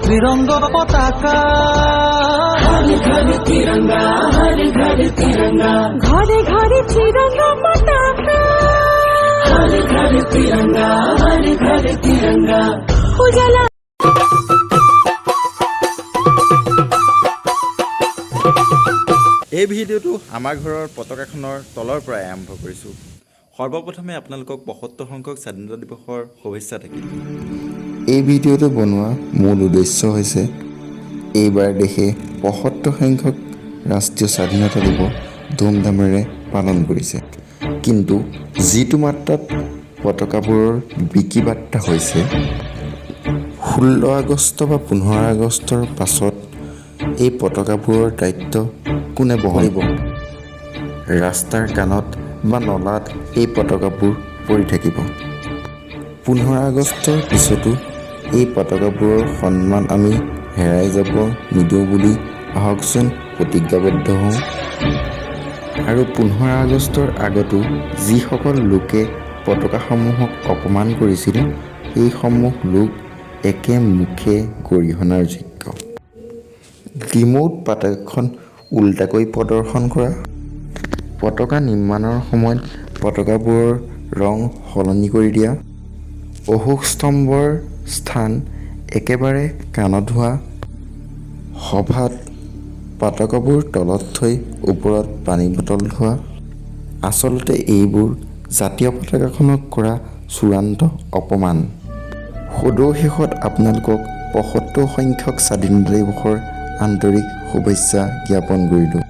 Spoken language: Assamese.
ত্ৰিৰংগ পতাকা। ঘৰে ঘৰে ত্ৰিৰঙ্গা পতাকা। উজালা। এই ভিডিঅ'টো আমাৰ ঘৰৰ পতাকাখনৰ তলৰ পৰাই আৰম্ভ কৰিছোঁ। সৰ্বপ্ৰথমে আপোনালোকক 75 সংখ্যক স্বাধীনতা দিৱসৰ শুভেচ্ছা থাকিল। এই ভিডিঅ'টো বনোৱা মূল উদ্দেশ্য হৈছে, এইবাৰ দেশে 75 সংখ্যক ৰাষ্ট্ৰীয় স্বাধীনতা দিৱস ধুমধামেৰে পালন কৰিছে। কিন্তু যিটো মাত্ৰাত পতাকাবোৰৰ বিক্ৰী বাৰ্তা হৈছে, 16 আগষ্ট বা 15 আগষ্টৰ পাছত এই পতাকাবোৰৰ দায়িত্ব কোনে বহন? ৰাস্তাৰ কাণত বা নলাত এই পতাকাবোৰ পৰি থাকিব। 15 আগষ্টৰ পিছতো এই পতাকাবোৰৰ সন্মান আমি হেৰাই যাব নিদিওঁ বুলি আহকচোন প্ৰতিজ্ঞাবদ্ধ হওঁ। আৰু 15 আগষ্টৰ আগতো যিসকল লোকে পতাকাসমূহক অপমান কৰিছিল, সেইসমূহ লোক একে মুখে গৰিহণাৰ যোগ্য। ডিমৌত পতাকাখন ওলোটাকৈ প্ৰদৰ্শন কৰা, পতাকা নিৰ্মাণৰ সময়ত পতাকাবোৰৰ ৰং সলনি কৰি দিয়া, অশোক স্তম্ভৰ স্থান একেবাৰে কাণত হোৱা, সভাত পতাকাবোৰ তলত থৈ ওপৰত পানী বটল থোৱা, আচলতে এইবোৰ জাতীয় পতাকাখনক কৰা চূড়ান্ত অপমান। সদৌ শেষত আপোনালোকক 75 সংখ্যক স্বাধীনতা দিৱসৰ আন্তৰিক শুভেচ্ছা জ্ঞাপন কৰিলোঁ।